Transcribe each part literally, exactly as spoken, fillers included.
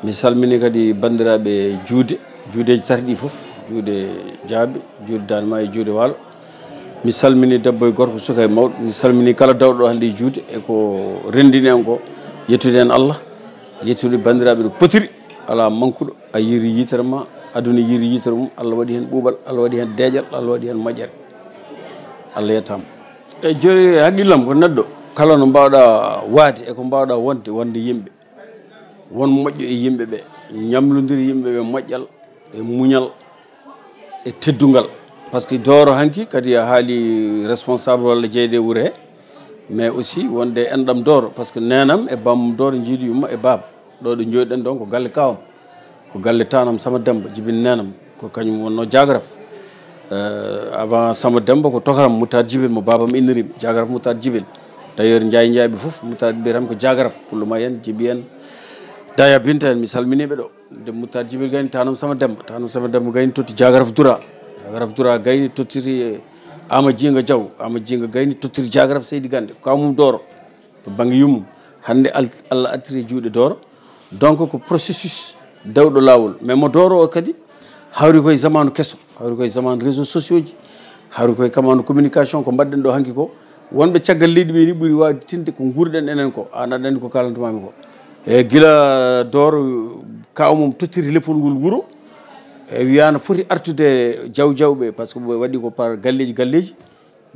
Mi salmini kadi banndiraaɓe juuɗe, juuɗeeji tati ɗi fof, juuɗe Jaabe, juuɗe Daande Maayo e juuɗe Waalo. Mi salmini debbo e gorko, suka e mawɗo. Mi salmini kala dawɗo hannde e juuɗe e ko renndini en ko. Yettude en Allah, yettude banndiraaɓe no potiri, alaa mankuɗo. A yiiri yitere ma, aduna yiiri yitere mum, Allah waɗi heen ɓuuɓal, Allah waɗi heen deeƴal, Allah waɗi heen moƴƴere. Allah yettaama. E joyi haqqillam ko neɗɗo kala no mbaawɗa waade e ko mbaawɗa wonde, wonde yimɓe. Won moƴƴo e yimɓe ɓe, ñamlondir yimɓe ɓe moƴƴal e muñal e teddungal. Par ce que Dooro hanki kadi a haali responsable walla jeyde e wuro he, mais aussi wonde enɗam Dooro, par ce que neenam e bammum Dooro njiidi yumma e baaba. Ɗo ɗo njooɗiɗen ɗon ko galle kaawam, ko galle taanam Sama Demba, jibin neenam, ko kañum wonno jaagaraf. Euh, avant Sama Demba ko tokaram Moutar Jibil mo baabam innirimi, jaagaraf Moutar Jibil. D'ailleurs, Njaay Njaay ɓe fof, Moutar ɓe tan ko jaagaraf, pullo ma en, jibi en, Daya Binta en, mi salminiiɓe ɗo. Nde Moutar Jibil gayni, taanam Sama Demba, taanam Sama Demba gayni totti jaagaraf Dura, jaagaraf Dura gayni tottiri, eh, Ama Jiinga Jaw, Ama Jiinga gayni tottiri jaagaraf Seydi Gannde, kaw mum Dooro, to bannge yummum. Hannde al-, Allah artiri e juuɗe Dooro. Donc ko processus dawɗo laawol. Mais mo Dooro o kadi hawri koye zamanu keso, hawri koye zamanu réseaux sociaux ji, hawri koye kamanu communication ko mbaɗɗen ɗo hanki ko. Wonɓe caggal leydi ɓe ni ɓuri waawde tinde ko nguurɗen enen ko, an aɗa anndi ko kaalantumaami ko. E gila Dooro kaw mum tottiri lefol ngol wuro, e wiyaano foti artude jaw jawɓe, par ce que ɓe waɗi ko par galleeji galleeji.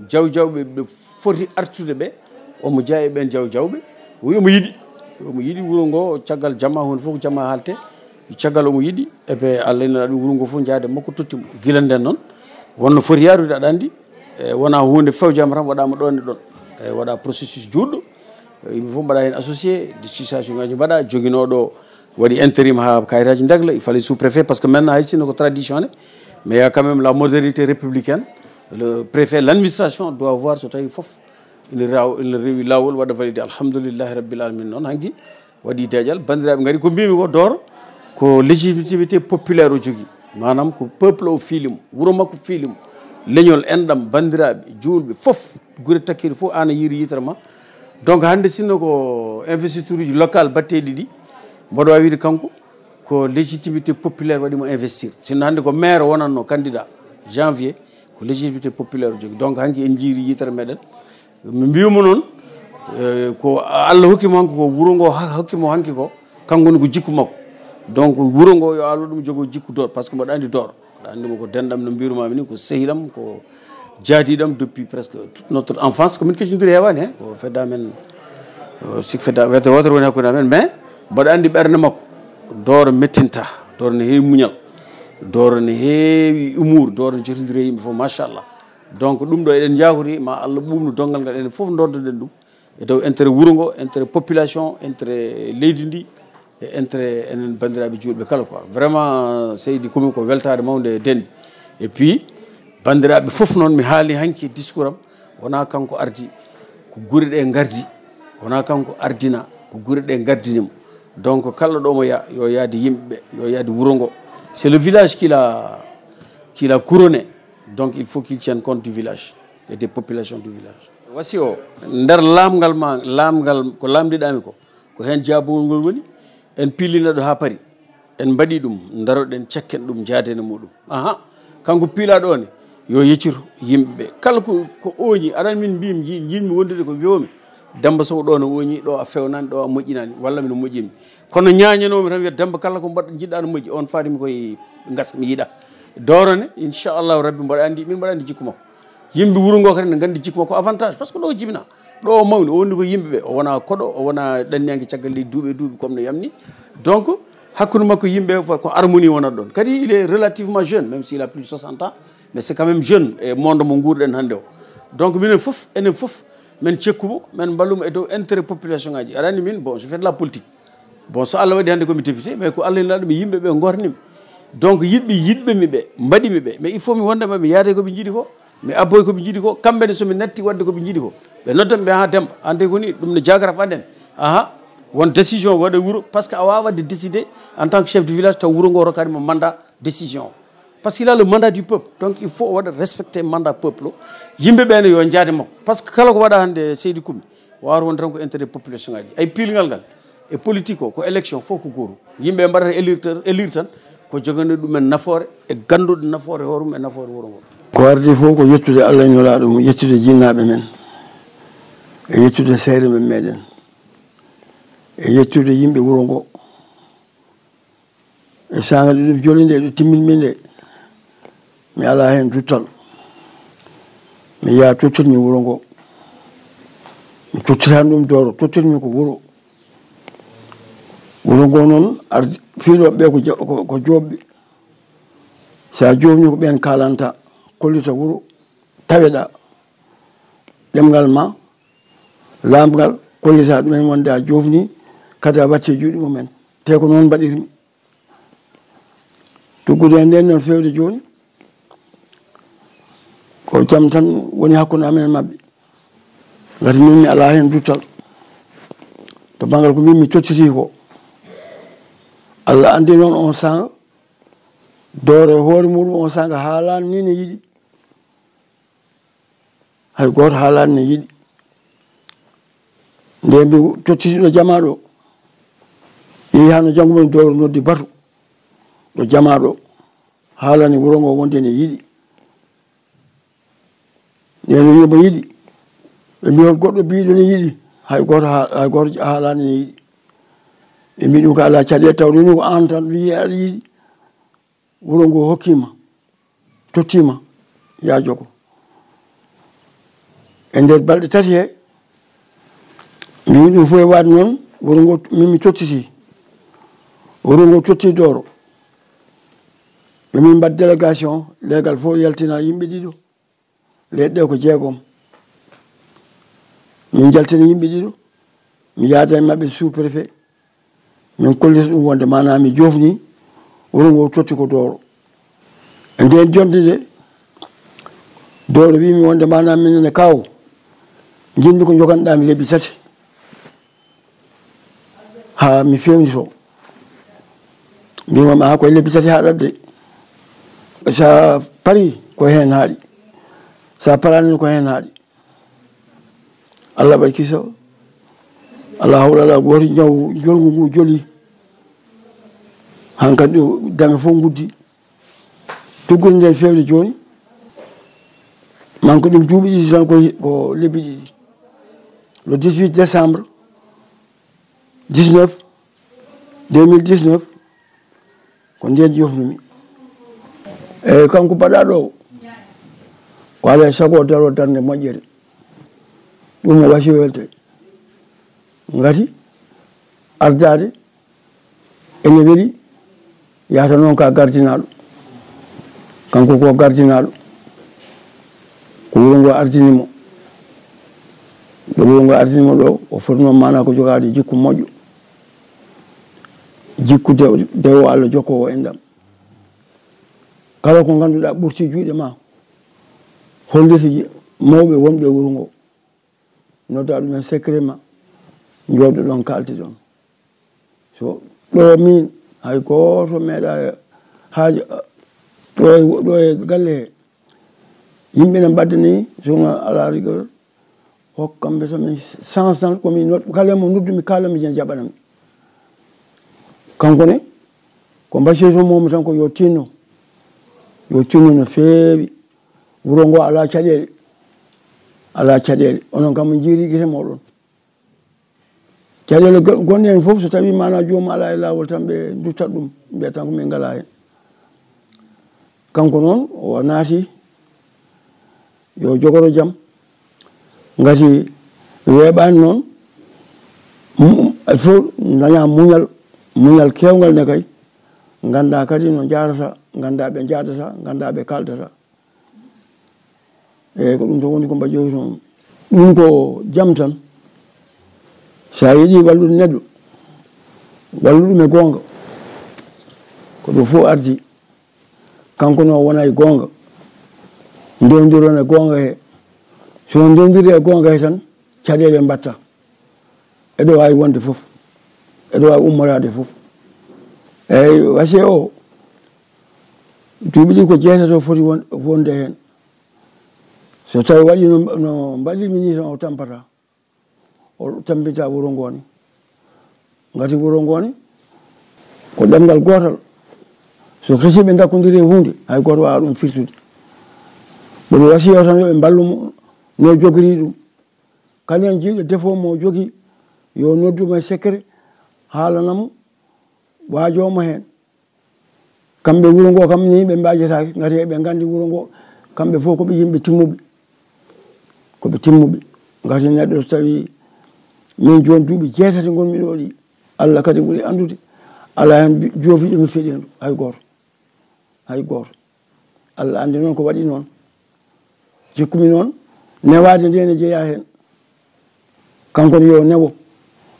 Jaw jawɓe ɓe foti artude ɓe, omo jeyaa e ɓeen jaw jawɓe, o wi omo yiɗi, omo yiɗi wuro ngo, caggal jamma, huunde fof ko jamma haalte, caggal omo yiɗi, e ɓe Allah ina ɗum wuro ngo fof jaade makko totti mo. Gila nden noon, wonno foti yaarude, aɗa anndi, e wonaa huunde fewjaama tan waɗaama ɗoon e ɗoon, e waɗa processus juutɗo, e yimɓe fof mbaɗa heen associé, discussion ngaji mbaɗa, joginooɗo waɗi intérim haa kayitaaji ndegla, il fallait sous-préfet, par ce que maintenant hay sinno ko tradition ne, mais il y a quand même la modernité républicaine, le préfet, l'administration doit voir so tawi fof ina raw-, ina rewi laawol, waɗa validé. Alhamdulillahi rabbil alamin. Noon hanki waɗi deeƴal, banndiraaɓe ngari, ko mbimi ko Dooro ko légitimité populaire o jogii, maanaam ko peuple o fiili mo, wuro makko fiili mo, leñol, enɗam, banndiraaɓe, juulɓe fof, gure takkiiɗe fof, aan a yiiri yitere ma. Donc hannde sinno ko investiture uji local batteeɗi ɗi, mboɗo waawi wiide kanko ko légitimité populaire waɗi mo investir. Sinno hannde ko maire wonatno candidat janvier, ko légitimité populaire o jogii. Donc hanki en njiiri yitere meɗen. Mi mbiyumo noon, eh, ko Allah hokki mo hanki ko, wuro ngo ha-, hokki mo hanki ko, kanko woni ko jikku makko. Donc wuro ngo yo Allah ɗum jogo jikku Dooro, par ce que mboɗo anndi Dooro. Aɗa anndi mo ko denɗam no mbirumaami ni, ko sehilam, ko jaadiɗam depuis presque toute notre enfance. Ko min kecondiri heewaani he, ko fedde amen, eh, sik fedde wete wootere woni hakkunde amen, mais mboɗo anndi ɓernde makko. Dooro mettinta, Dooro ne heewi muñal, Dooro ne heewi humour, Dooro ne jotondiri e yimɓe fof, machallah. Donc ɗum ɗo eɗen njaafori ma Allah ɓuuɓnu donngal ngal, enen fof ndondoɗen ɗum e dow intérêt wuro ngo, intérêt population, intérêt leydi ndi, e intérêt enen banndiraaɓe juulɓe kala quoi. Vraiment, Seydi Kumi, ko weltaare mawnde e denɗi. Et puis banndiraaɓe fof noon, mi haali hanki e discours am, wonaa kanko ardi, ko gure ɗe ngardi, wonaa kanko ardina, ko gure ɗe ngardini mo. Donc kala ɗo mo ya, yo yaade yimɓe ɓe, yo yaade wuro ngo. C'est le village qu'il a, qu'il a couronné. Donc il faut qu'il tienne compte du village et des populations du village. Wasi o, nder laamngal ma, laamngal ko laamndiɗaami ko, ko heen jaabowol ngol woni. En piilina ɗo haa Paris, en mbaɗi ɗum, ndaroɗen, cakken ɗum, njaaden e muɗum. Aha, kanko piilaaɗo o ne, yo yeccito yimɓe ɓe. Kala ko, ko ooñi, aɗa anndi min mbiymi, nji-, njiɗmi wondude ko mbiyoomi, Demba Sow ɗo no ooñi, ɗo a fewnani, ɗo a moƴƴinani, walla mino moƴƴinmi. Kono ñaañanoomi tan, wiya, "Demba, kala ko mbaɗ-, njiɗɗa no moƴƴi." On faati mi koye ngasa, mi yiɗa. Dooro ne, inchallahu rabbi, mboɗo anndi, min mboɗo anndi jikku makko. Yimɓe wuro ngo kadi ne nganndi jikku makko avantage, par ce que ɗo o jibina, ɗo o mawni, o wondi ko yimɓe ɓe, o wona koɗo, o wona ɗanniyanke caggal leydi duuɓi e duuɓi, comme no yamni. Donc hakkunde makko yimɓe fof ko harmonie wonat ɗon. Kadi il est relativement jeune, même s'il a plus de soixante ans, mais c'est quand même jeune e monde mo nguurɗen hannde o. Donc minen fof, enen fof, men cekku mo, men mballu mo e dow intérêt population ngaji. Aɗa anndi min, bon, je fais de la politique. Bon, so Allah waɗi hannde ko mi député, mais ko Allah nelaɗo mi, yimɓe ɓe ngornimi. Donc yiɗɓe, yiɗɓe mi ɓe, mbaɗi mi ɓe, mais il faut mi wonda maɓɓe, mi yaada ko ɓe njiɗi ko, mi abboy ko ɓe njiɗi ko, kamɓe ne so mi natti waɗde ko ɓe njiɗi ko, ɓe nodda mi ɓe, "Ha Demba, an de ko ni, ɗum no jaagaraf aɗen." Aha, won décision waɗa wuro, par ce que a wawa waɗde décidé en tant que chef de village taw wuro ngo rokkani mo mandat décision. Parce qu'il a le mandat du peuple. Donc il faut o waɗa respecter mandat peuple o. Yimɓe ɓe ne yo njaade makko. Par ce que kala ko waɗa hannde Seydi Kumi, wawata wonde tan ko intérêt population ngaji. Ay piilngal ngal, E politique o, ko élection fof ko gootum. Yimɓe mbaɗata élire tan, élire tan, ko jogani ɗumen nafoore, e ganndude nafoore hoore mum e nafoore wuro ngo. Ko ardi fof ko yettude Allah e Nulaaɗo mum, yettude jinnaaɓe men, e yettude seeɗa men meɗen, e yettude yimɓe wuro ngo. E saanga ɗiɗo joli nde ɗo timminmi nde, mi alaa heen duttal. Mi yaha tottirmi wuro ngo. Mi tottirani ɗum Dooro, tottirmi ko wuro. Wuro ngo noon, ardi, fii ɗo ɓe ko ja-, ko, ko joɓɓe. So a joofni ko ɓeen kaalanta, kollita wuro, taweɗa ɗemngal ma, laamgal, kollita ɗumen wonde a joofni, kadi a watti e juuɗe mumen. Te ko noon mbaɗirmi. Tuggude e nden noon feewde jooni, ko jam tan woni hakkunde amen e maɓɓe. Ngati min mi alaa heen duttal. To banngal ko min mi tottiti ko. Allah anndi noon on saanga, Dooro e hoore muɗum on saanga haalaani ni ne yiɗi. Hay gooto haalaani ne yiɗi. Nde mbi tottitiiɗo jamaa ɗo, yehi hano janngo mum Dooro noddi batu ɗo jamaa ɗo, haalani wuro ngo wonde ne yiɗi. Nde no wiimo yiɗi, ɓe mbi hol goɗɗo biiɗo ne yiɗi, hay gooto ha-, hay gooto haalaani ne yiɗi. Ɓe mbi ɗum ko alaa caɗeele, tawde ni ko aan tan wiyi aɗa yiɗi. Wuro ngo hokkima, tottima, ya jogo. E nder balɗe tati he, mbimi ɗum fof e waade noon, wuro ngo min mi tottiti. Wuro ngo totti Dooro. Ɓe min mbaɗ délégation, leegal fof yaltina yimɓe ɗiɗo. Leɗɗe ko jeegom. Min njaltina yimɓe ɗiɗo. Mi yaada e maɓɓe sous préfet. Min kollita ɗum wonde maanaam mi jofni wuro ngo totti ko Dooro. E nden jonde nde, Dooro wiimi wonde maanaam minen e kaw, njiɗmi ko joganɗaa mi lebbi tati. Haa mi fewnito. Mbima ma koye lebbi tati haɗat de. Sa pari ko heen haaɗi. Sa parani ko heen haaɗi. Allah waɗi kisa. Allah hawla ala gooto ñaw jolngu ngu joli. Hankadi o dame fof nguddi. Tuggude nden feewde jooni. Man ko ɗum duuɓi ɗiɗi tan ko, ko lebbi ɗiɗi. Le dix-huit décembre dix-neuf, deux mille dix-neuf, ko nden jofnumi. Eyyi, kanko baɗaɗo o, ko alaa e sago o daro darnde moƴƴere. Ɗum o wasi welte. Ngati ardaade ene weli, yahata noon ka gardinaaɗo. Kanko ko gardinaaɗo. Ko wuro ngo ardini mo. Ɗo wuro ngo ardini mo ɗo, o foti noon maanaa ko jogaade jikku moƴƴo. Jikku dew-, dewo Allah jokkoowo enɗam. Kala ko ngannduɗaa ɓurti juuɗe ma, holliti mawɓe wonɓe e wuro ngo. Nodda ɗumen secret ma, njooɗo ɗon, kaalti ɗon. So ɗo min, hay gooto meeɗa haaja, ɗo e, ɗo e galle he, yimɓe ne mbaddani, sono alaa rigueur, hokka kamɓe tan min cent cent, ko min nod-, kala mo noddu mi, kala mi jen jaɓanam. Kanko ne, ko mbasiyto momo tan ko yo tinno, yo tinno no feewi. Wuro ngo alaa caɗeele, alaa caɗeele. Onon kam on njiiri gite moɗon. Caɗeele go-, gonɗe heen fof, so tawii maanaa joomum alaa e laawol tan, ɓe nduttat ɗum, mbiya tan ko min ngalaa heen. Kanko noon, o naati, yo jogoro jam. Ngati weeɓaani noon, mu-, il faut dañaa muñal, muñal keewngal ne kay. Nganndaa kadi no njaarata, nganndaa ɓe njaadata, nganndaa ɓe kaaldata. Eyyi, ko ɗum tan woni ko mbaɗi jogii toon. Ɗum ko jam tan. So a yiɗi wallude neɗɗo, wallu ɗum e goonga. Ko ɗum fof ardi. Kanko noon wona e goonga. Ndewdiron e goonga he. So on ndewdiri e goonga he tan, caɗeele mbatta. Eɗo waawi wonde fof. Eɗo waawi ummoraade fof. Eyyi, wasiya o, duuɓi ɗi ko jeetati o foti won-, wonde heen. So tawi waɗi no, no mbaɗirmi ni tan, o tampata. O tampinta wuro ngo ni. Ngati wuro ngo ne, ko ɗemngal gootal. So hesii ɓe ndakkondiri e huunde, hay gooto waawaa ɗum firtude. Mboɗo wasiya tan yo ɓe mballu mo no jogiri ɗum. Kala heen jiiɗo defo mo jogii, yo noddu mo e secret, haalana mo, waajoo mo heen. Kamɓe wuro ngo kam ni ɓe mbaajataake, ngati eɓe nganndi wuro ngo, kamɓe fof ko ɓe yimɓe timmuɓe. Ko ɓe timmuɓe. Ngati neɗɗo so tawi min jooni duuɓi jeetati ngonmi ɗo ɗi, Allah kadi ɓuri anndude, alaa heen bi-, joofiiɗo mi feɗeendu, hay gooto. Hay gooto. Allah anndi noon ko waɗi noon. Jikkumi noon, newaade nde ne jeyaa heen. Kanko ne yo newo.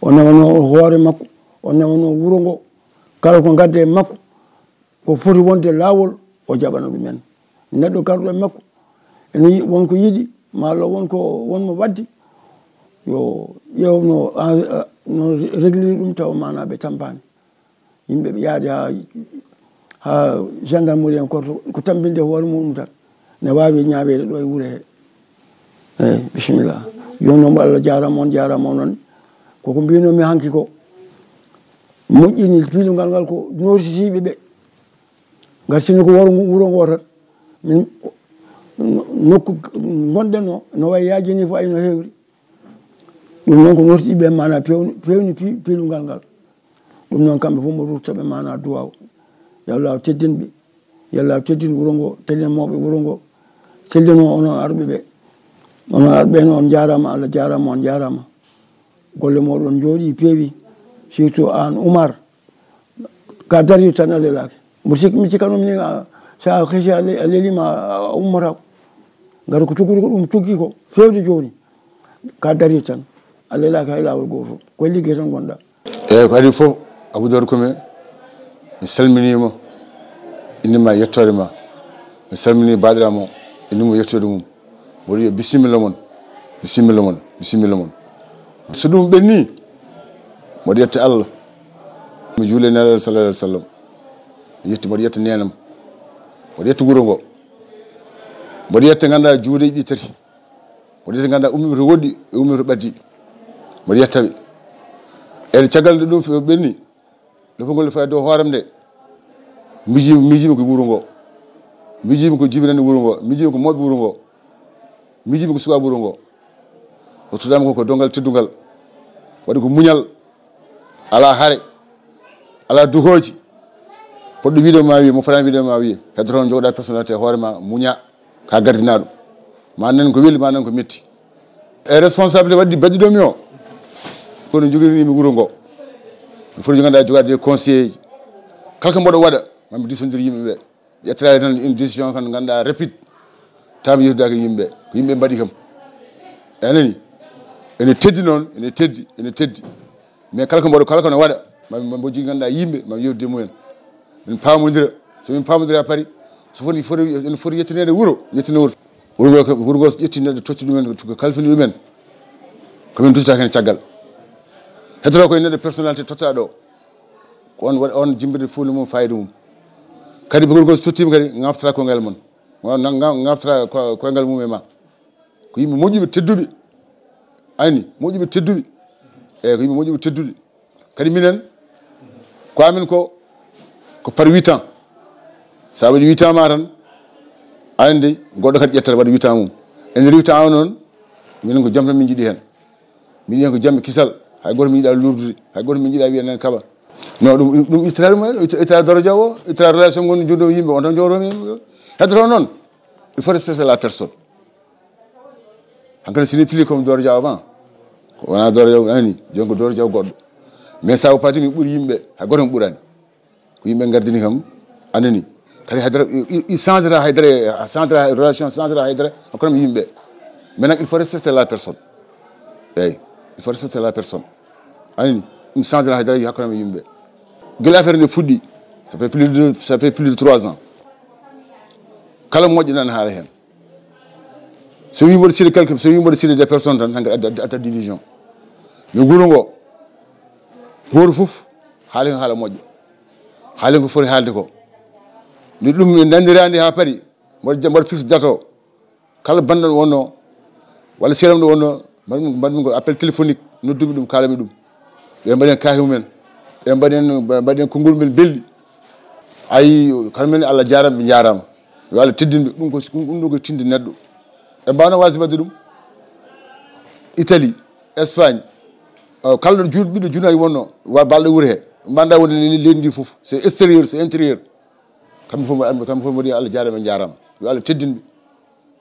O newanoo hoore makko, o newanoo wuro ngo. Kala ko ngadda e makko, ko foti wonde laawol, o jaɓana ɗum en. Neɗɗo garɗo e makko, ene yi-, won ko yiɗi, maa won ko, won mo waɗde, yo ƴeew no, a, a, no régliri ɗum tawa maanaa ɓe tampaani. Yimɓe ɓe yaade haa, haa gendarmerie en, ko, ko tambinde hoore muɗum tan. Ne waawi ñaaweede ɗo e wure he. Eeyi, bisimilla. Jooni noon, Allah jaaraama, on jaaraama, onon. Ko ko mbinomi hanki ko, moƴƴini piilungal ngal ko nootitiiɓe ɓe. Ngartini ko wuro ngo, wuro ngo tan. Min, nokku ngonɗen o, no wayi yaaji ni, fo ay no heewri. Ɗum noon ko nootitiiɓe maanaa pewni, pewni pi-, piilungal ngal. Ɗum noon kamɓe fof mo rutta ɓe maanaa duwaaw. Yo Allah teddin ɓe. Yo Allah teddin wuro ngo, teddin mawɓe wuro ngo. Teddin o onon arɓe ɓe. Onon arɓe ɓe, on njaaraama, Allah jaaraama, on njaaraama. Golle mooɗon njooɗi peewi, surtout aan Umar. Ka darii tan a lelaaki. Mbo sik-, mi sikkanoo minen a, so a hesi a le-, a leliima a, a ummotaako. Ngati ko tuggudi ko ɗum tuggi ko feewde jooni. Ka darii tan. A lelaaki hay laawol gooto. Ko e liggey tan ngonɗaa. Eeyi, ko adii fof, Abou Dor Koume, mi salminii mo, innde ma e yettoode ma. Mi salminii baaɗiraawo mo, innde mum e yettoode mum. Mboɗo wiya bisimilla mon, bisimilla mon, bisimilla mon. So ɗum ɓennii, mboɗo yetta Allah. Mi juule Nelaaɗo sallallahu alaihi wasallam. Mi yetti, mboɗo yetta neenam. Mboɗo yetta wuro ngo. Mboɗo yetta ngannduɗaa juuɗe ɗi tati. Mboɗo yetta ngannduɗaa ummiiɓe to woɗɗi e ummiiɓe to ɓaddi. Mboɗo yetta ɓe. E caggal nde ɗum ɓenni, lofol ngol fayi dow hooram nde. Miiji-, miijiimi ko wuro ngo. Miijiimi ko jibinande wuro ngo. Miijiimi ko mawɓe wuro ngo. Miijiimi ko sukaaɓe wuro ngo. O tuddaama ko, ko donngal teddungal. Waɗi ko muñal. Alaa hare. Alaa duhooji. Poɗɗo wiide ma wiye, mo fotaani wiide ma wiye. Heddoto on jogoɗaa personnalité hoore ma, muña. Ka gardinaaɗo. Ma nan ko weli, ma nan ko metti. E responsabilité waɗi baɗɗi ɗo mi o. Kono jogirini mi wuro ngo. Mi foti joganda jogaade des conseillers. Kala ko mboɗo waɗa, ma mi disondir yimɓe ɓe. Ƴettiraade tan une décision kan ngannduɗaa rapide. Tawa mi yewtidaaki e yimɓe. Ko yimɓe mbaɗi kam. A nani? Ene teddi noon, ene teddi, ene teddi. Mais kala ko mboɗo, kala ko no waɗa, ma, ma mbo jogii ngannduɗaa yimɓe, ma mi yewtide mumen. Min paamodira. So min paamodira pari, so foti, foti, ene foti yettineede wuro, yettine wuro. Wuro ngo, wuro ngo so ƴetti neɗɗo totti ɗumen, ko kalfini ɗumen. Ko min tottata heen caggal. Heddoto koye neɗɗo personnalité totta ɗo. Ko on waɗa, on jimbirde fuunde mum, fayida mum. Kadi wuro ngo so tottiima kadi, ngaftata koyngal mon. Nga-, nga-, ngaftata ko-, koyngal mum e ma. Ko yimɓe moƴƴuɓe tedduɓe. Ayni, moƴƴuɓe tedduɓe. Eyi, ko yimɓe moƴƴuɓe tedduɓe. Kadi minen, ko amin ko, ko par huit ans. Sa waɗi huit ans ma tan, ayni de, goɗɗo kadi ƴettata waɗa huit ans mum. E nder huit ans o noon, minen ko jam tan min njiɗi heen. Min njiɗi heen ko jam e kisal. Hay gooto min njiɗa lurdude. Hay gooto min njiɗa wiya nan kaɓa. Non, ɗum, ɗum ittata ɗum, ittata daraja o, ittata relation ngon joɗɗo yimɓe, on tan jowto min. Heddoto noon, il faut respecter la personne. Hankadi sini pili comme Doro Diaw avant. Ko wona Doro Diaw anani, joni ko Doro Diaw goɗɗo. Mais sa o pati mi ɓuri yimɓe, hay goto mi ɓurani. Ko yimɓe gardini kam, anani. Kadi haydara, i, i, i changera haydara, changera relation, changera haydara, hakkunde yimɓe. Maintenant, il faut respecter la personne. Eyyi, il faut respecter la personne. Anani, ɗum changera haydara hakkunde yimɓe. Gila affaire nde fuɗɗi, ça fait plus de, ça fait plus de trois ans. Kala moƴƴo nan haala hen. So wi mboɗo cité quelque, so wi mboɗo cité des personnes tan, hankadi adda, adda, adda division. Mi guuro ngo, gooto fof haali ko haala moƴƴo. Haali ko foti haalde ko. Nde ɗum en nandirani ha paari, mboɗo ja-, mboɗo fixe date o. Kala banɗo ɗo wonno, walla seeɗa ɗo wonno, mbaɗmi, mbaɗmi ko appel téléphonique, noddumi ɗum, kalami ɗum. Ɓe mbaɗi hen kaake mumen. Ɓe mbaɗen, ɓe mbaɗen konngol men belɗi. Ayi, kamɓe ne Allah jaaraama, ɓe njaaraama. Yo Allah teddin ɓe. Ɗum ko, ɗum, ɗum ɗo ko tinde neɗɗo. Ɓe mbaawno waasde waɗde ɗum. Italie, Espagne, eh, kala ɗo juul-, ɓiɗɗo juulnaani wonno, wa balɗe wuro he. Mbaɗa wonde ni leydi ndi fof. C'est extérieur, c'est intérieur. Kamɓe fof mbaɗi, kamɓe fof mbaɗi Allah jaaraama, ɓe njaaraama. Yo Allah teddin ɓe.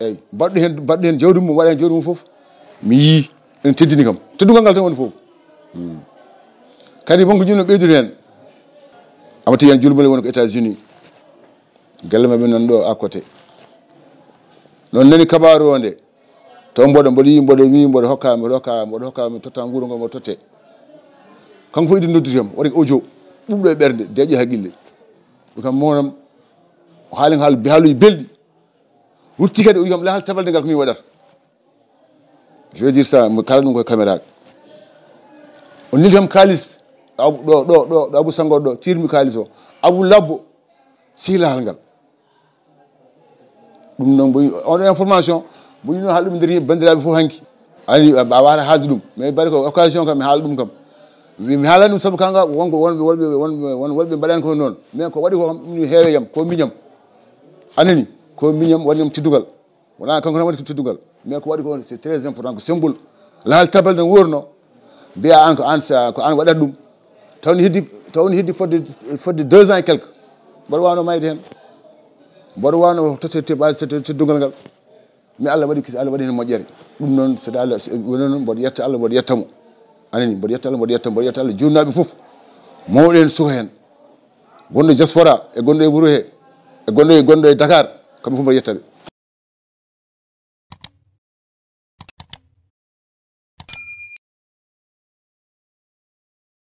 Eyyi, mbaɗɗo heen, mbaɗɗo heen jawdi mum, waɗa heen jawdi mum fof. Mi yii, ene teddini kam. Teddungal ngal tan woni fof. Hmm. Kadi wonko jiɗmi ɓeydude heen. Amati en julmale woni ko États-Unis. Galle maɓɓe nan ɗo à côté. Noon nani kabaaru o nde. Taw mboɗo, mboɗo yii, mboɗo wii, mboɗo hokka, mboɗo hokka, mboɗo hokka, mi totta nguuro ngo, mboɗo totte. Kanko fof idi noddude kam, waɗi ko audio. Ɓuuɓɗo e ɓernde, deeƴi haqqille. Ɗum kam monam, o haali haal, haaluji belɗi. Rutti kadi o wi kam, lahal tabalde ngal ko min waɗata. Je veux dire ça, mo kala ɗum koye caméra. O nildi kam kaalis, Abu, ɗo, ɗo, ɗo, ɗo Abu Sanngo ɗo, tiirmi kaalis o. Abu Labbo, sehilahal ngal. Ɗum noon, mboy, on information, mboy no haalɗum nder yimɓe banndiraaɓe fof hanki. Ani, a waawata haalde ɗum. Mais bari ko occasion kam, mi haala ɗum kam. Mi, mi haalani ɗum sabu kanga, wonko, wonɓe, wonɓe, wonɓe, won, wonɓe mbaɗani ko noon. Mais ko waɗi ko kam, ɗum heewe yam, ko miñam. Anani, ko miñam waɗi ɗum teddugal. Wonaa kanko tan waɗi teddugal. Mais ko waɗi ko, c'est très important, ko symbole. Lahal tabal no wurno. Mbiya an ko an sa, ko an waɗata ɗum. Taw ni heddi, taw ni heddi fodde, fodde deux ans et quelques. Mboɗo wano mayde hen. Mboɗo wano totte te-, te-, te-, teddungal ngal. Mais Allah waɗi kis-, Allah waɗi hen moƴƴere. Ɗum noon, so Allah, so, woni noon, mboɗo yetta Allah, mboɗo yetta mo. Anani, mboɗo yetta Allah, mboɗo yetta mo, mboɗo yetta Allah, juulnaaɓe fof. Mawɗo hen, suka hen. Gonɗo diaspora, e gonɗo e wuro he, e gonɗo e, gonɗo e Dakar, kamɓe fof mboɗo yetta ɓe.